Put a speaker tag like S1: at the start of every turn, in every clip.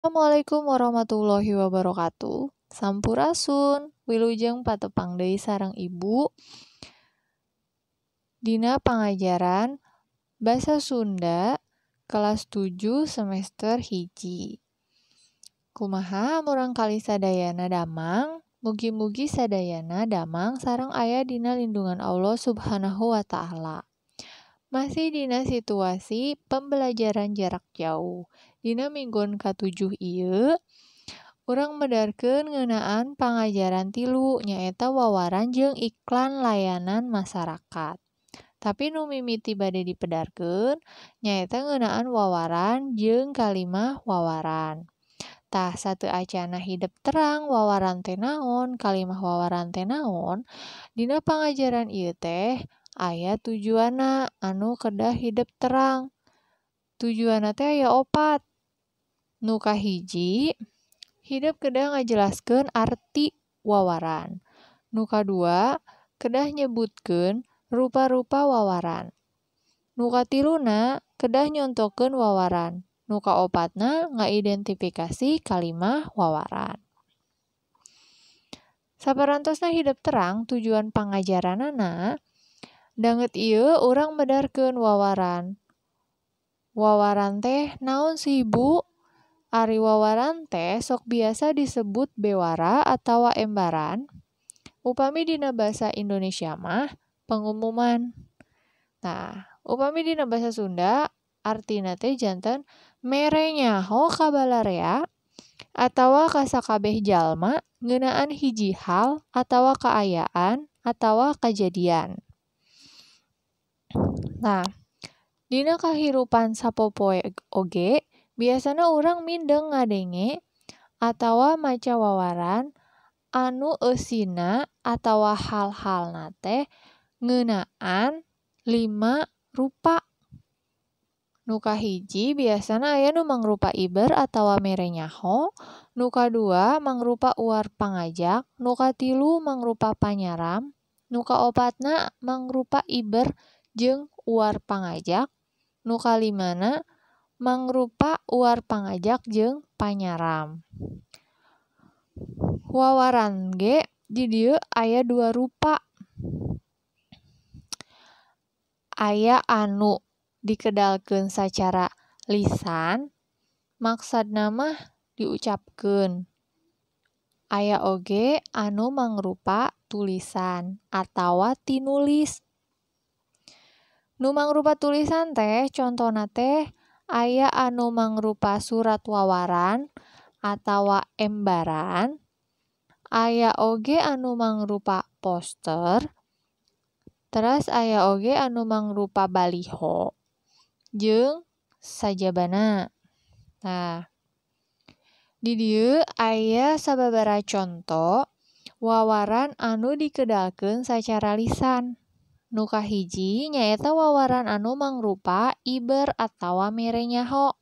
S1: Assalamualaikum warahmatullahi wabarakatuh. Sampurasun, wilujeng patepang deui sareng Ibu. Dina pangajaran Basa Sunda kelas 7 semester 1. Kumaha murangkalih sadayana damang? Mugi-mugi sadayana damang sareng aya dina lindungan Allah Subhanahu wa Ta'ala. Masih dina situasi pembelajaran jarak jauh. Dina minggon ka-7 ieu, urang medarkeun ngeunaan pangajaran 3 nyaeta wawaran jeung iklan layanan masyarakat. Tapi nu mimiti bade dipedarkeun nyaeta ngeunaan wawaran jeung kalimah wawaran. Tah sateu acana hidep terang wawaran teh naon, kalimah wawaran teh naon, dina pangajaran ieu teh aya tujuanna anu kedah hidep terang. Tujuanna teh aya 4. Nu kahiji, hidep kedah ngajelaskeun arti wawaran. Nu kadua, kedah nyebutkeun rupa-rupa wawaran. Nu katiluna, kedah nyontokeun wawaran. Nu kaopatna, ngaidentifikasi kalimah wawaran. Saparantosna hidep terang tujuan pangajaranana, danget ieu urang medarkeun wawaran. Wawaran teh naon sih, Bu? Ari wawaran teh sok biasa disebut bewara atawa embaran. Upami dina basa Indonesia mah pengumuman. Nah, upami dina basa Sunda artina teh janten mere nyaho ka balarea atawa ka sakabeh jalma ngeunaan hiji hal atawa kaayaan atawa kajadian. Nah, dina kahirupan sapopoe oge biasana urang mindeng ngadenge atawa maca wawaran anu eusina atawa hal-halna teh ngeunaan 5 rupa. Nu kahiji biasana aya nu mangrupa iber atawa mere nyaho, nu kadua mangrupa uar pangajak, nu katilu mangrupa panyaram, nu kaopatna mangrupa iber jeung uar pangajak, nu kalimana mangrupa uar pangajak jeung panyaram. Wawaran ge di dieu aya 2 rupa. Aya anu dikedalkeun sacara lisan, maksadna mah diucapkeun. Aya oge anu mangrupa tulisan atawa tinulis. Nu mangrupa tulisan teh contona teh aya anu mangrupa surat wawaran atawa embaran, aya oge anu mangrupa poster, teras aya oge anu mangrupa baliho jeung sajabana. Nah, di dieu aya sababaraha conto wawaran anu dikedalkeun sacara lisan. Nu kahiji nyaeta wawaran anu mangrupa iber atawa mere nyaho.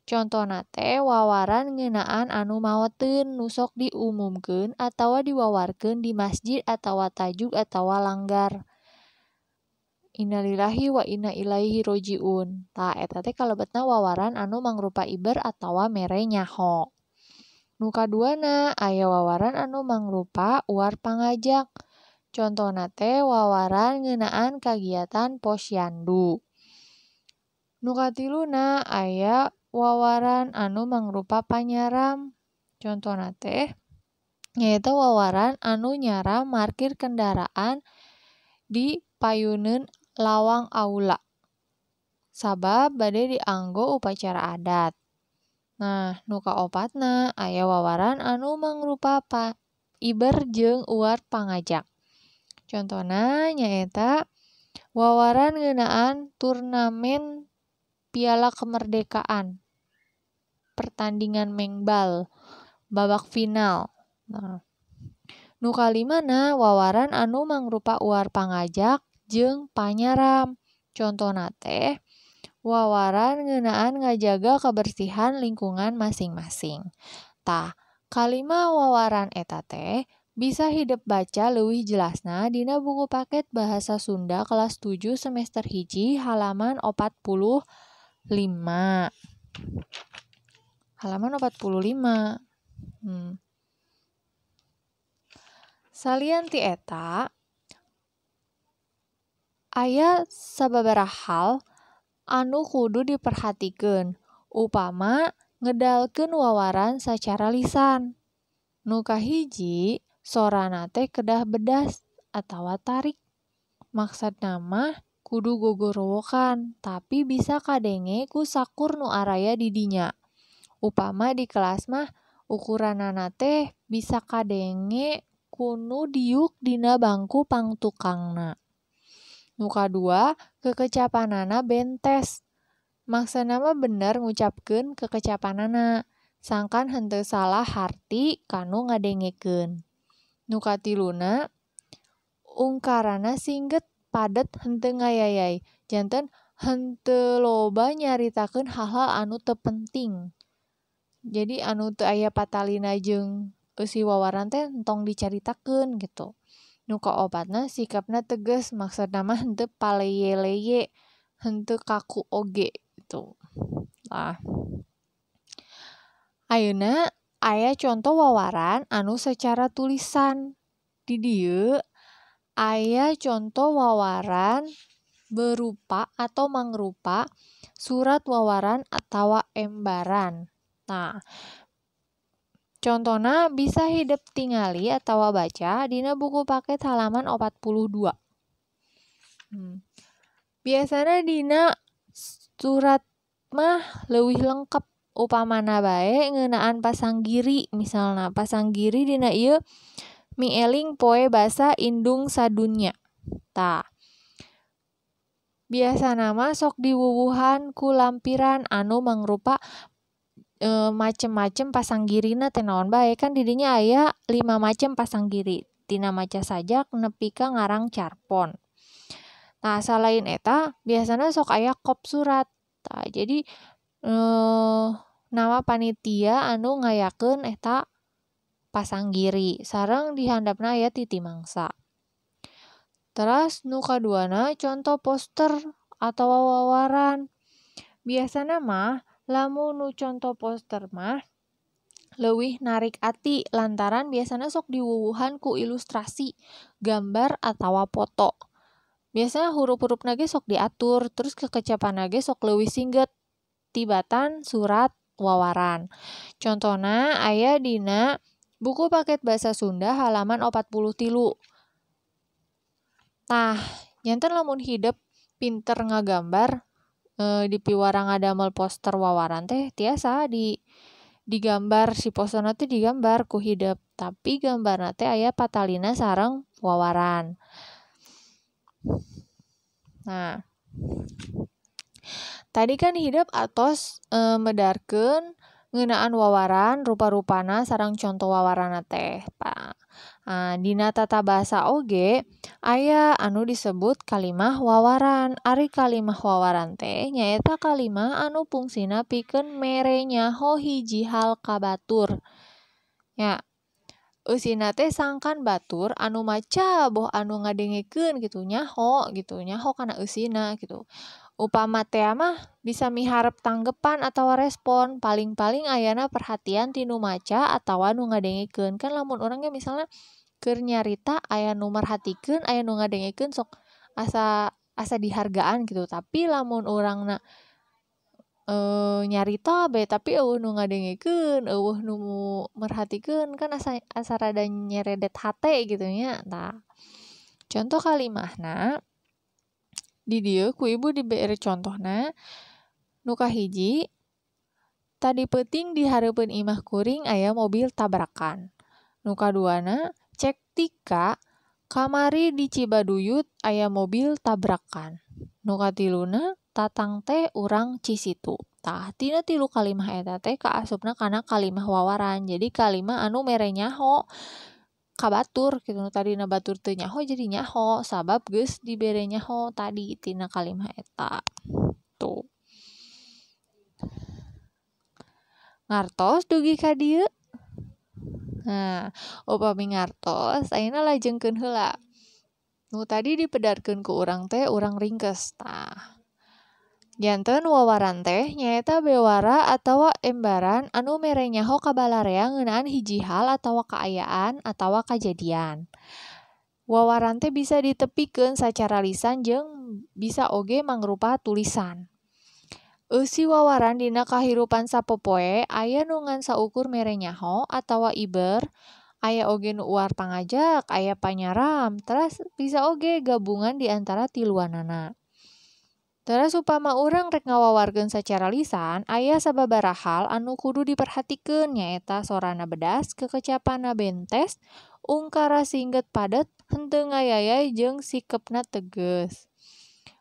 S1: Contona teh wawaran ngeunaan anu maoteun nu sok diumumkeun atawa diwawarkeun di masjid atawa tajug atawa langgar. Innalillahi wa inna ilaihi rojiun. Tah eta teh kalebetna wawaran anu mangrupa iber atawa mere nyaho. Nu kaduana aya wawaran anu mangrupa uar pangajak. Contona teh wawaran ngeunaan kagiatan posyandu. Nu katiluna aya wawaran anu mangrupa panyaram. Contona teh nyaeta wawaran anu nyaram markir kendaraan di payuneun lawang aula. Sabab bade dianggo upacara adat. Nah, nu kaopatna aya wawaran anu mangrupa iber jeung uar pangajak. Contona nyaeta wawaran ngeunaan turnamen Piala Kemerdekaan, pertandingan mengbal babak final. Nah, nu kalimana wawaran anu mangrupa uar pangajak jeung panyaram. Contona teh wawaran ngeunaan ngajaga kebersihan lingkungan masing-masing. Tah, kalima wawaran eta teh bisa hidep baca leuwih jelasna dina buku paket Bahasa Sunda kelas 7 semester 1 halaman 45. Halaman 45. Salian ti eta aya sababaraha hal anu kudu diperhatikeun upama ngedalkeun wawaran sacara lisan. Nu kahiji sorana teh kedah bedas atawa tarik. Maksudna mah kudu gogorowokan tapi bisa kadenge ku sakur nu araya di dinya. Upama di kelas mah ukuranana teh bisa kadenge ku nu diuk dina bangku pangtukangna. Nu kadua kekecapanana bentes. Maksudna mah bener ngucapkeun kekecapanana sangkan henteu salah harti kanu ngadengekeun. Nu katiluna ungkarana singget padet henteu ngayayay. Janten henteu loba nyaritakeun hal-hal anu teu penting. Jadi anu teu aya patalina jeung eusi wawaran teh entong dicaritakeun gitu. Nu kaopatna sikapna tegas, maksudna mah henteu paleye-leye, henteu kaku oge gitu. Nah, ayeuna aya conto wawaran anu secara tulisan. Di dieu aya conto wawaran berupa atau mangrupa surat wawaran atawa embaran. Nah, contona bisa hidep tingali atawa baca dina buku paket halaman 42. Biasana dina surat mah leuwih lengkap upamana bae ngeunaan pasanggiri, misalna pasanggiri dina ieu mieling poe basa indung sadunya. Tah, biasana mah sok diwuwuhan ku lampiran anu mangrupa macem-macem pasanggirina teh naon bae, kan di dinya aya 5 macem pasanggiri tina maca sajak nepi ka ngarang carpon. Nah, salain eta biasana sok aya kop surat. Tah, jadi nama panitia anu ngayakeun eta pasanggiri sareng di handapna aya titi mangsa. Teras nu kaduana conto poster atawa wawaran. Biasana mah lamun nu conto poster mah leuwih narik ati lantaran biasana sok diwuwuhan ku ilustrasi, gambar atawa foto. Biasana hurup-hurupna ge sok diatur, terus kekecapanna ge sok leuwih singget tibatan surat wawaran. Contona aya dina buku paket bahasa Sunda halaman 43. Tah, janten lamun hidep pinter ngagambar dipiwara ngadamel poster wawaran teh tiasa digambar si posterna teh digambar ku hidep, tapi gambarna teh aya patalina sareng wawaran. Nah, tadi kan hidep atos medarkeun ngeunaan wawaran rupa-rupana sareng conto wawaranna teh. Nah, dina tata bahasa oge aya anu disebut kalimah wawaran. Ari kalimah wawaran teh nyaeta kalimah anu fungsina pikeun mere nyaho hiji hal ka batur. Nya, eusina teh sangkan batur anu maca boh anu ngadengekeun gitu nyaho kana eusina gitu. Upama tea mah bisa miharep tanggepan atawa respon, paling-paling ayana perhatian ti nu maca atawa nu ngadengekeun. Kan lamun urang ge misalna keur nyarita aya nu merhatikeun, aya nu ngadengekeun sok asa dihargaan gitu. Tapi lamun urangna nyarita bae tapi eueuh nu ngadengekeun, eueuh nu merhatikeun kan asa rada nyeredet hate gitu nya. Tah, contoh kalimahna di dieu ku ibu dibere contohna nu kahiji tadi peuting di hareupeun imah kuring aya mobil tabrakan. Nu kaduana cek Tika kamari di Cibaduyut aya mobil tabrakan. Nu katiluna tatang teh urang Cisitu. Tah, tina tilu kalimah eta teh kaasupna kana kalimah wawaran. Jadi kalimah anu mere nyaho ka batur kitu, nu tadina batur teu nyaho jadi nyaho sabab geus dibere nyaho tadi tina kalimah eta. Tuh. Ngartos dugi ka dieu? Nah, upami ngartos ayeuna lajengkeun heula. Nu tadi dipedarkeun ku urang teh urang ringkes tah. Janten wawaran teh nyaeta bewara atawa embaran anu mere nyaho ka balarea ngeunaan hiji hal atawa kaayaan atawa kajadian. Wawaran teh bisa ditepikeun sacara lisan jeung bisa oge mangrupa tulisan. Eusi wawaran dina kahirupan sapopoe aya nu ngan saukur mere nyaho atawa iber, aya oge nu uar pangajak, aya panyaram, teras bisa oge gabungan di antara tiluanana. Teras upama urang rek ngawawarkeun sacara lisan, aya sababaraha hal anu kudu diperhatikeun nyaeta sorana bedas, kekecapanna bentes, ungkara singget padet, henteu ngayayay jeung sikepna teges.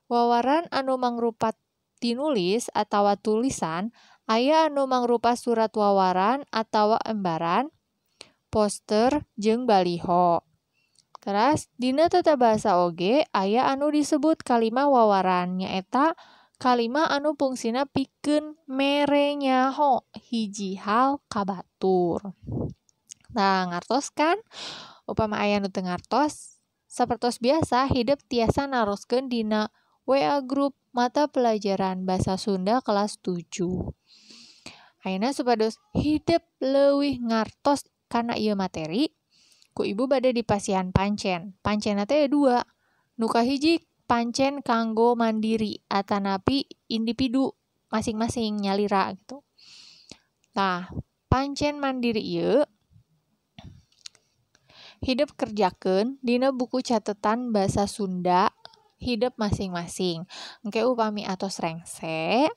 S1: Wawaran anu mangrupa tinulis atawa tulisan, aya anu mangrupa surat wawaran atawa embaran, poster jeung baliho. Teras dina tata bahasa oge aya anu disebut kalimah wawaran nyaeta kalimah anu fungsina pikeun mere nyaho hiji hal ka batur. Nah, ngartos kan? Upama aya nu teu ngartos, sapertos biasa hidep tiasa naroskeun dina WA grup mata pelajaran Basa Sunda kelas 7. Ayeuna supados hidep leuwih ngartos kana ieu materi, ku ibu bade dipasihan pancen. Pancenna teh dua. Nu kahiji pancen kanggo mandiri atanapi individu masing-masing nyalira gitu. Tah, pancen mandiri ieu hidep kerjakeun dina buku catetan Basa Sunda hidep masing-masing. Engke upami atos rengse,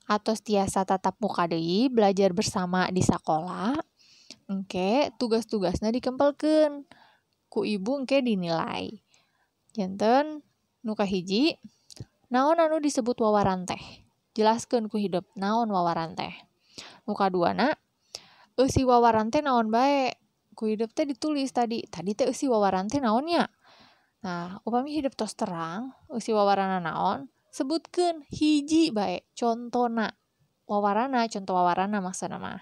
S1: atos tiasa tatap muka deui belajar bersama di sakola, engke tugas-tugasna dikempelkeun ku ibu engke dinilai. Janten nu kahiji, naon anu disebut wawaran teh? Jelaskeun ku hidep naon wawaran teh. Nu kaduana, eusi wawaran teh naon bae? Ku hidep teh ditulis tadi. Tadi teh eusi wawaran teh naon nya? Nah, upami hidep tos terang, eusi wawaranna naon? Sebutkeun hiji bae contona. Wawarana, contoh wawarana maksudna mah.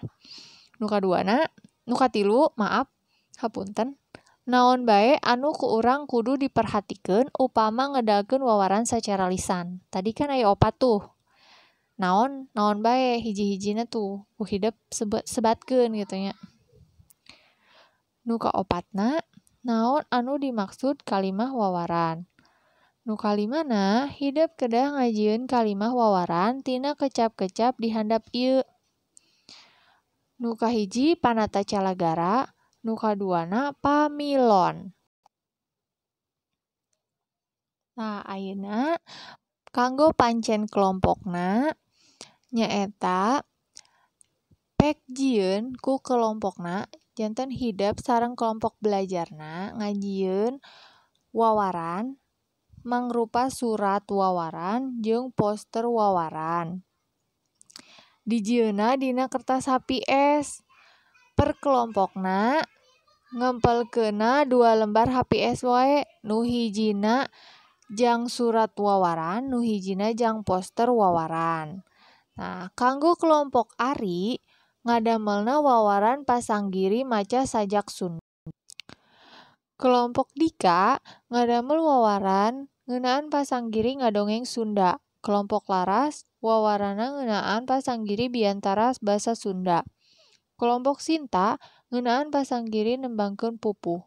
S1: Nu kaduana, nu katilu, maaf, hapunten. Naon bae anu ku urang kudu diperhatikeun upama ngedalkeun wawaran sacara lisan. Tadi kan aya opat tuh. Naon, naon bae hiji-hijina tuh ku hidep sebatkeun gitu nya. Nu kaopatna, naon anu dimaksud kalimah wawaran. Nu kalimana, hidep kedah ngajieun kalimah wawaran tina kecap-kecap di handap ieu. Nu kahiji panata calagara, nu kaduana pamilon. Nah, ayeuna kanggo pancen kelompokna nyaeta pek jieun ku kelompokna janten hidep sareng kelompok belajarna ngajieun wawaran mangrupa surat wawaran jeung poster wawaran. Dijieunna dina kertas HPS. Per kelompokna ngempelkeunna 2 lembar HPS wae, nu hijina jang surat wawaran, nu hijina jang poster wawaran. Nah, kanggo kelompok Ari ngadamelna wawaran pasanggiri maca sajak Sunda. Kelompok Dika ngadamel wawaran ngeunaan pasanggiri ngadongeng Sunda. Kelompok Laras wawaranna ngeunaan pasanggiri biantara basa Sunda. Kelompok Sinta ngeunaan pasanggiri nembangkeun pupuh.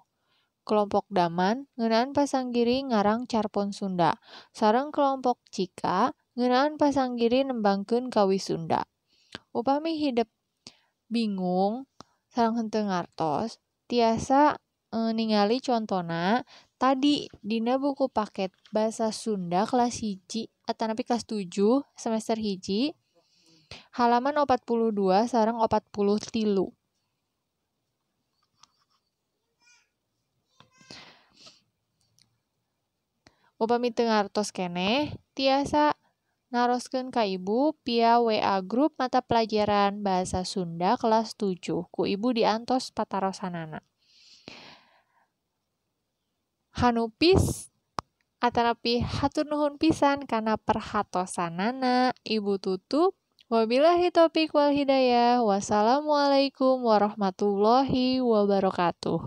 S1: Kelompok Daman ngeunaan pasanggiri ngarang carpon Sunda. Sareng kelompok Cika ngeunaan pasanggiri nembangkeun kawi Sunda. Upami hidep bingung sareng henteu ngartos, tiasa ningali contona tadi dina buku paket Basa Sunda kelas 1 atanapi kelas 7 semester 1 halaman 42 sareng 43. Upami teu ngartos keneh tiasa naroskeun ka ibu via WA grup mata pelajaran Bahasa Sunda kelas 7 ku ibu diantos patarosanana. Hanupis atanapi hatur nuhun pisan kana perhatosanana. Ibu tutup. Wabillahi taufik wal hidayah. Wassalamualaikum warahmatullahi wabarakatuh.